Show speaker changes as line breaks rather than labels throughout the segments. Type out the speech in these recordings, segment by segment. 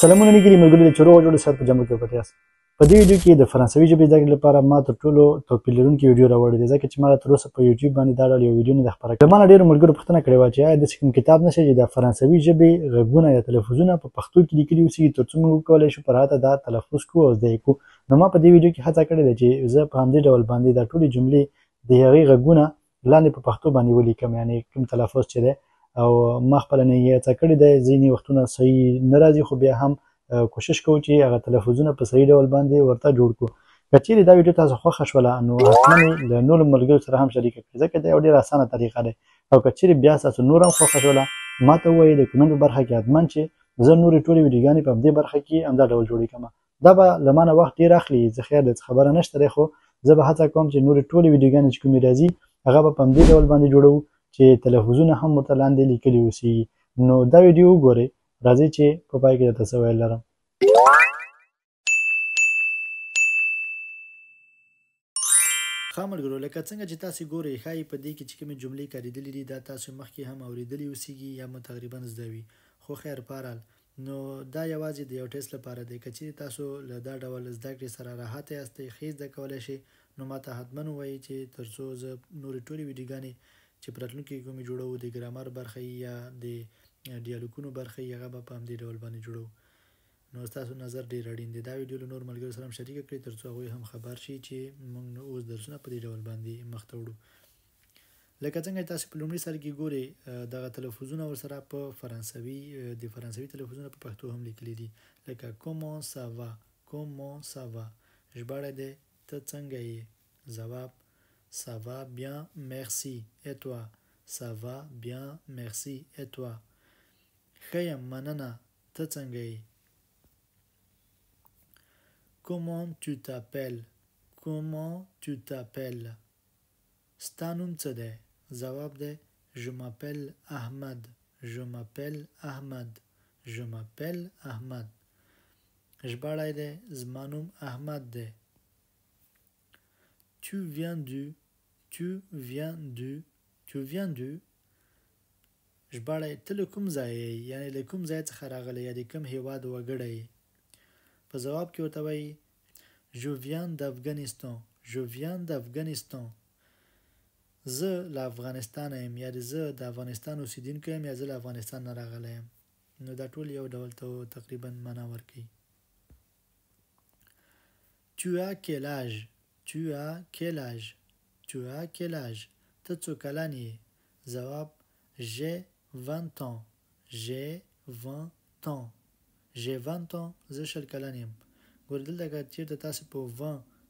سلامونه نیکري ملګري د چورو جوړ سر په جمع کې پټ یاست. په دې ویډیو کې د فرانسوي ژبې زده کړې لپاره ما تر ټولو توپیر لرونکې ویډیو راوړې ده، ځکه چې ما تر اوسه په یوټیوب باندې دا ډول یو ویډیو نه ده خپره کړې. ما له ډېرو ملګرو پوښتنه کړې وه چې آیا داسې کوم کتاب نشته چې د فرانسوي ژبې غږونه یا تلفظونه په پښتو کې لیکلي اوسي، تر څو موږ وکولی شو پر هغه دا تلفظ کړو او زده یې کړو. نو ما په دې ویډیو کې هڅه کړې ده چې زه په همدې ډول باندې دا ټولې جملې د هغې غږونه لاندې په پښتو باندې ولیکم، یعنې کوم تلفظ چې دی. او ما خپله نه یې هڅه کړې ده، ځینې وختونه صحیح نه راځي، خو بیا هم کوشش کوو چې هغه تلفظونه په صحیح ډول باندې ورته جوړ کړو. که چیرې دا ویډیو تاسو خوښه شوله نو حتما یې له نورو ملګرو سره هم شریکه کړئ، ځکه دا یو ډېره اسانه طریقه ده. او که چیرې بیا تاسو نور هم خوښه شوله ما ته ووایئ د کومنټ په برخه کې، حتما چې زه نورې ټولې ویډیوګانې په همدې برخه کې همدا ډول جوړې کړم. دا به له ما نه وخت ډېر اخلي، زه خیر دی څه خبره نشته دی، خو زه به هڅه کوم چې نورې ټولې ویډیوګانې چې کومې راځي هغه به په همدې ډول باندې جوړوو چې تلفظونه هم ورته لاندې لیکلي اوسېږي. نو دا ویډیو وګورئ، راځئ چې په پای کې درته څه ویل لرم.
ښه ملګرو، لکه څنګه چې تاسې ګورئ ښایي په دې کې چې کومې جملې کارېدلې دي دا تاسو مخکې هم اورېدلې اوسېږي یا مو تقریبا زده وي، خو خیر بهرحال نو دا یوازې د یو ټیسټ لپاره دی. که چیرې تاسو له دا ډول زده کړې سره راحت یاستئ، ښې زده کولی شئ، نو ما ته حتما ووایئ چې تر څو زه نورې ټولې ویډیوګانې چې په راتلونکي کې کومې جوړوو د ګرامر برخه یا د ډیالوګونو برخه یي هغه به په همدې ډول باندې جوړوو. نو ستاسو نظر ډېر اړین دی. دا ویډیو له نورو ملګرو سره هم شریکه کړئ تر څو هغوی هم خبر شي چې موږ نو اوس درسونه په دې ډول باندې مخته وړو. لکه څنګه تاسو په لومړي سر کې ګورئ دغه تلفظونه ورسره په فرانسوي د فرانسوي تلفظونه په پښتو هم لیکلي دي، لکه comment ça va، comment ça va، ژباړه دی ته څنګه یې، ځواب ça va bien merci et toi، ça va bien merci et toi، ښه یم مننه ته څنګه یې. Comment tu t'appelles، comment tu t'appelles، ستا نوم څه دی، ځواب دی je m'appelle Ahmad، je m'appelle Ahmad، je m'appelle Ahmad، ژباړی دی زما نوم احمد دی. Tu viens d'où، tu viens d'où، tu viens d'où، ژباړی ته له کوم ځایه یې، یعنې له کوم ځای څخه راغلی یا د کوم هیواد وګړی یې. په ځواب کې ورته وایي je viens d'Afghanistan، je viens d'Afghanistan، زه له افغانستانه یم، یا زه د افغانستان اوسېدونکی یم، یا زه له افغانستان نه راغلی یم. نو دا ټول یو ډول ته تقریبا معنا ورکوي. Tu as quel âge، tu as quel âge، tu as quel âge، ته څو کلن یې، ځواب j'ai 20 ans، j'ai 20 ans، j'ai 20 ans، زه 20 کلن یم. ګورئ دلته که چېرته تاسو په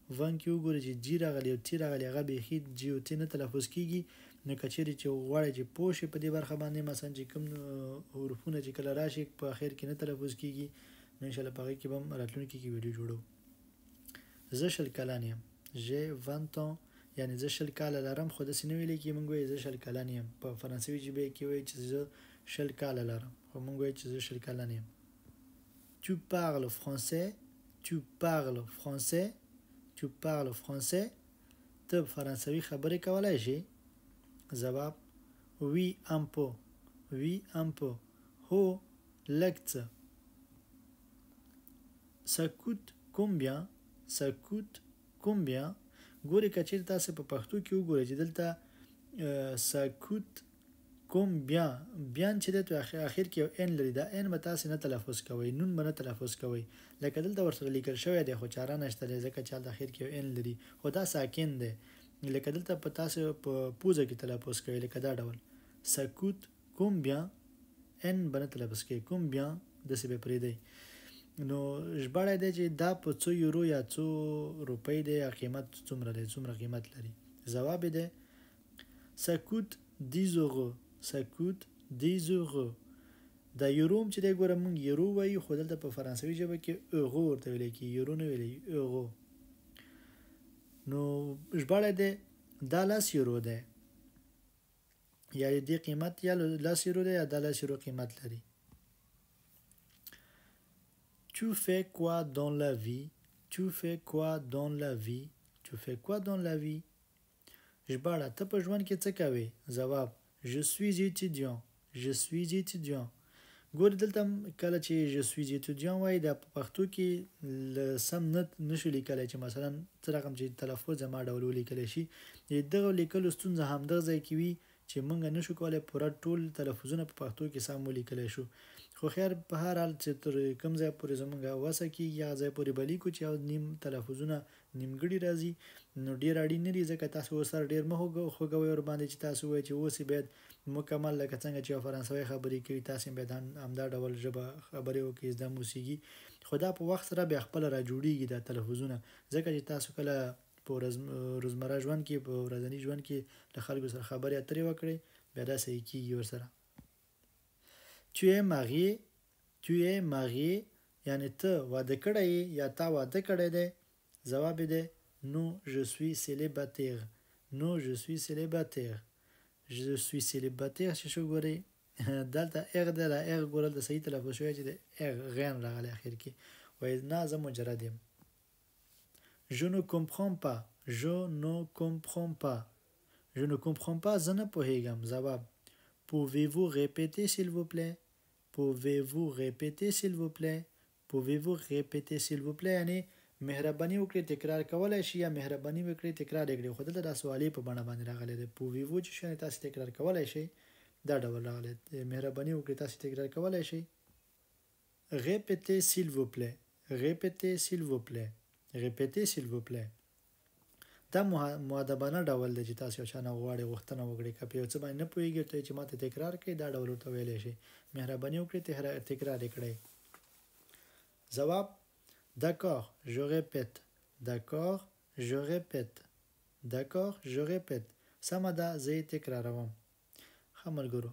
20 کې وګورئ چې جي راغلی او تی راغلی، هغه بیخي جي او تی نه تلفظ کېږي. نو که چېرې چې غواړئ چې پوه شئ په دې برخه باندې، مثلا چې کوم حروفونه چې کله راشي په اخر کې نه تلفظ کېږي، نو انشاءالله په هغې کې به هم راتلونکي کې ویډیو جوړوو. زه 20 کلن یم، j'ai 20 ans، یعنې زه 20 کاله لرم، خو داسې نه ویلی کېږي موږ وایو زه 20 کلن یم. په فرانسوي ژبې کې وایي چې زه 20 کاله لرم، خو موږ وایو چې زه 20 کلن یم. Tu parles français، tu parles français، tu parles français، ته فرانسوي خبرې کولی شې، ځواب oui un peu، oui un peu، هو لږ څه. Ça coûte combien، ça coûte combien، ګورئ که چېرې تاسو په پښتو کې وګورئ چې دلته ça coûte combien، بیان چې دی اخر کې یو ان لري، دا ان به تاسې نه تلفظ کوئ، نون به نه تلفظ کوئ، لکه دلته ورسره لیکل شوی دی خو چاره نشته دی ځکه چې هلته اخر کې یو ان لري، خو دا ساکن دی، لکه دلته په تاسو په پوزه کې تلفظ کوئ، لکه دا ډول ça coûte combien، ان به نه تلفظ کوئ، combien داسې به پرېږدئ. نو ژباړی دی چې دا په څو یورو یا څو روپۍ دی یا قیمت څومره دی، څومره قیمت لري، ځواب یې دی ça coûte 10 euros، ça coûte 10 euros. دا یورو هم چې دی ګوره موږ یورو وایو، خو دلته په فرانسوي ژبه کې اورو ورته ویلی کېږي، یورو نه ویلی اورو. نو ژباړی دی دا 10 یورو دی، یا د دې قیمت یا 10 یورو دی یا دا 10 یورو قیمت لري. Tu fais quoi dans la vie؟ Tu fais quoi dans la vie؟ Tu fais quoi dans la vie؟ ژباړه ته په ژوند کې څه کوې، ځواب je suis étudiant، je suis étudiant. ګورې دلته هم کله چې je suis étudiant وایي دا په پښتو کې له سم نه نشو لیکلی چې مثلا څه رقم چې تلفظ زما ډول ولیکل شي. د دغه لیکلو ستونزه همدغه ځای کې وي چې موږ نشو کولای پوره ټول تلفظونه په پښتو کې سم ولیکلی شو. خو خیر په هر حال چې تر کوم ځای پورې زموږ وسه کېږي هغه ځای پورې به لیکو چې یو نیم تلفظونه نیمګړي راځي، نو ډېر اړین نه دي، ځکه تاسو اوس سره ډېر مه خوږوئ ورباندې چې تاسو ووایئ چې اوس یې باید مکمل لکه څنګه چې یو فرانسوی خبرې کوي تاسو هم باید همدا ډول ژبه خبرې وکړئ زده مو اوسېږي. خو دا په وخت سره بیا خپله را جوړېږي دا تلفظونه، ځکه چې تاسو کله په روزمره ژوند کې په ورځني ژوند کې له خلکو سره خبرې اترې وکړئ بیا دا صحیح کېږي ورسره. Tu es marié, tu es marié، یعنې ته واده کړی یې یا تا واده کړی دی. ځواب یې دی non je suis célibataire، non je suis célibataire، je suis célibataire چې شو ګورئ دلته اغ دی، دا اغ ګوره دلته صحیح تلفظ شوی چې د اغ غین راغلی اخر کې، وایي نه زه مجرد یم. Je ne comprends pas، je ne comprends pas، je ne comprends pas زه نه پوهېږم. ځواب pouvez-vous répéter s'il vous plaît، pouvez-vous répéter s'il vous plaît، pouvez-vous répéter s'il vous plaît، یعنې مهرباني وکړئ تکرار کولای شي یا مهرباني وکړئ تکرار یې کړئ. خو دلته دا سوالې په بڼه باندې راغلی دی، pouvez-vous چې شو یعنې تاسې تکرار کولای شئ، دا ډول راغلی دی، مهرباني وکړئ تاسې تکرار کولای شئ. Répétez s'il vous plaît، répétez s'il vous plaît، répétez s'il vous plaît. دا مؤدبانه ډول دی چې تاسو یو چا نه غواړئ غوښتنه وکړئ، که په یو څه باندې نه پوهېږئ ورته چې ماته تکرار کړئ، دا ډول ورته ویلی شئ، مهرباني وکړئ تکرار یې کړئ. ځواب d'accord je répète، d'accord je répète، d'accord je répète، سمه ده زه یې تکراروم. ښه ملګرو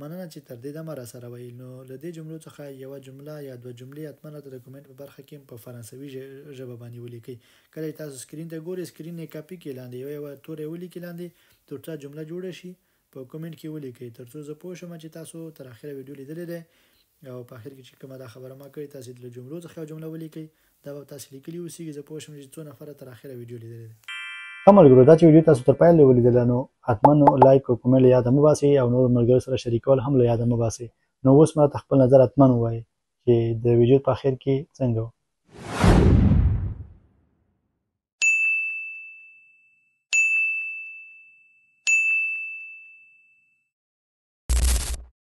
مننه چې تر دې دمه راسره وئ. نو له دې جملو څخه یوه جمله یا دوه جملې حتما راته د کومنټ په برخه کې په فرانسوي ژبه باندې ولیکئ. کله چې تاسو سکرین ته ګورئ سکرین یې کاپي کړئ، لاندې یوه یوه توری ولیکئ لاندې تر څو جمله جوړه شي په کومنټ کې ولیکئ، تر څو زه پوه شم چې تاسو تر اخره ویډیو لیدلې ده او په اخر کې چې کومه دا خبره ما کړې تاسې له جملو څخه یوه جمله ولیکئ، دا به تاسې لیکلي اوسېږي، زه پوه شم چې څو نفره تر اخره ویډیو لیدلې ده.
ښه ملګرو دا چې ویډیو تاسو تر پایه ولیدله نو حتما نو لایک او کومنټ له یاده مه باسئ او نورو ملګرو سره شریکول هم له یاده مه باسئ. نو اوس ماته خپل نظر حتما ووایئ چې د ویډیو په اخر کې څنګه و.